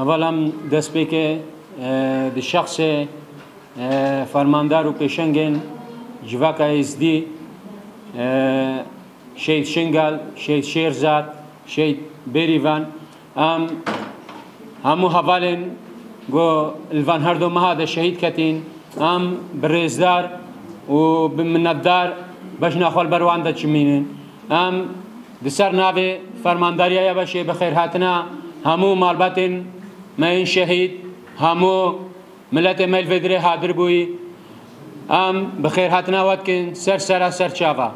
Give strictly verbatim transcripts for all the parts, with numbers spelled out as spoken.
Heval em destpêkê, e, di şexsê, e, fermandar û pêşengên Civaka Êzdî, e, Şehîd Şingal, Şehîd Şêrzad, Şehîd Bêrîvan, em hemû hevalên ku li van her du meha de şehîd ketîn, em bi rêzdar û bi minnetdar bejna xwe li ber wan de çimînin. Em di ser navê Fermandariya YABŞ'ê bi xêrhatina hemû malbatên me yên şehîd, hemû miletê me li vê dirê hadir bûyî, em bi xêrhatina we dikin ser sera ser çava.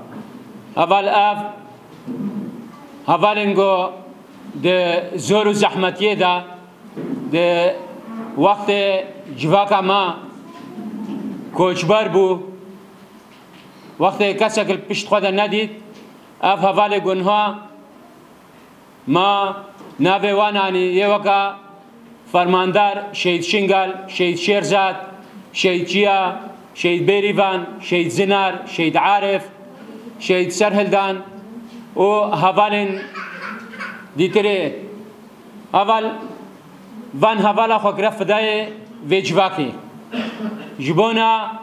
Heval ev, hevalên ku di zor û zehmetiyê de, di wextê civaka me koçber bû, wextê kesek li pişt xwe de nedît, ev hevalê ku niha ma navê wan anî, yê weka Fermandar Şehîd Şingal, Şehîd Şêrzad, Şehîd Çiya, Şehîd Bêrîvan, Şehîd Zinar, Şehîd Arif, Şehîd Serhildan û hevalên dîtirê. Heval, van hevala xwe kire fidayê vê civakê. Ji bona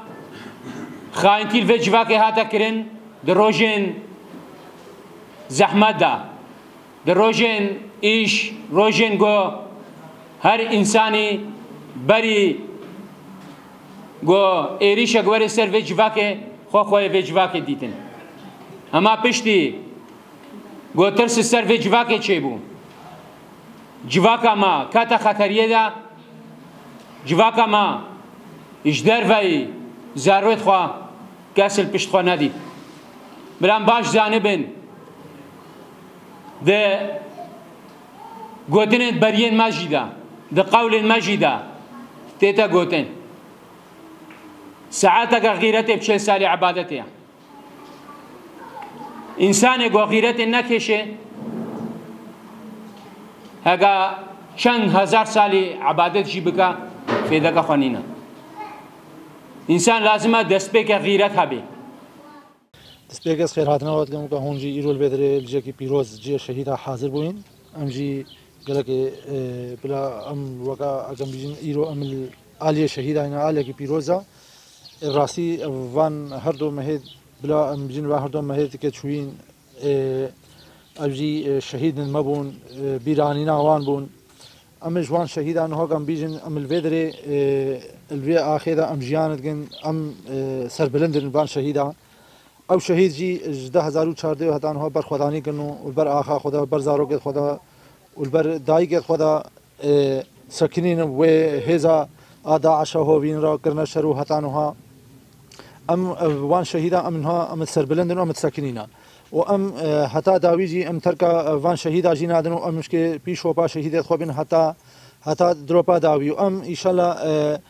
xayintî li vê civakê hate kirin di rojên zehmet de. Di rojên îş, rojên ku her însanî berî ku êrîşek were ser vê civakê, xwe xweyê vê civakê dîtin. Hema piştî ku tirs li ser vê civakê çêbû, civaka me kete xeteriyê de, civaka me ji derveyî zarokê xwe kes li pişt xwe nedît. Bila em baş zanibin, di gotinên beriyên me jî de, di qewlên me jî de tête gotin. Saeteke xîretê bi çil salî ibadetê ye. Însanê ku xîretê nekêşe, hega çend hezar salî ibadet jî bike, fêdeke xwe nîne. Însan lazim e destpêke xîret hebe. Destpêkê ez xêrhatina we dikim, weke hûn jî îro li vê derê li cihekî pîroz, cihê şehîda hazir bûyîn. Em jî gelekê, e, bila em weke, ekem bîjin, îro em li aliyê şehîda hîne, aliyekî pîroz e. Ê rastî, van her du mehê, bila em bîjin, van her du mehê dike çûyîn, e, ev jî, e, şehîdên me bûn, e, bîranîna wan bûn. Em ê ji wan şehîdan niha em bîjin, em li vê derê, e, li vê axê de em jiyan dikin, em, e, serbilind in van şehîdan. Ew şehîd jî ji du hezar û çardeh heta niha ber xwedanî kirin û li ber axa xwe de, li ber zarokê xwe de û li ber dayikê xwe de, e, sekinîn wê hêza a DAIŞ'a hovîn re kirine şer û heta niha. Em, e, van şehîda em niha em serbilind in û em sekinîne. Û em, e, heta dawî jî em terka, e, van şehîda jî nadin û em şikê pîş û pa şehîdê xwe bin heta, heta diropa dawî. Û em, înşallah, e,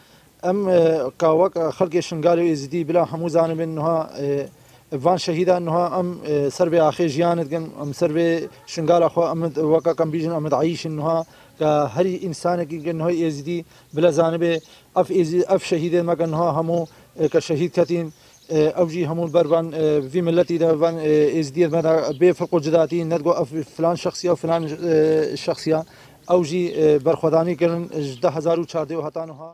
Em, e, ka wek, e, xelkê Şingalê û Êzidî bila hemû zanibin niha, e, van şehîdan niha em, e, ser vê axê jiyan dikin, em ser vê Şingala xwe em weke em bîjin em dieyîşin niha, ka herî însanekî ke niha Êzidî bila zanibe ev Êzî-, ev şehîdên me ke niha hemû, e, ke şehîd ketîn, e, ew jî hemû ber van, e, vî miletî de van, e, Êzidiyê me de bê firq û cidatî, ne digo ev filan şexsiya û filan, e, şexsiya. Ew jî, e, berxwedanî kirin ji du hezar û çardeh û heta niha.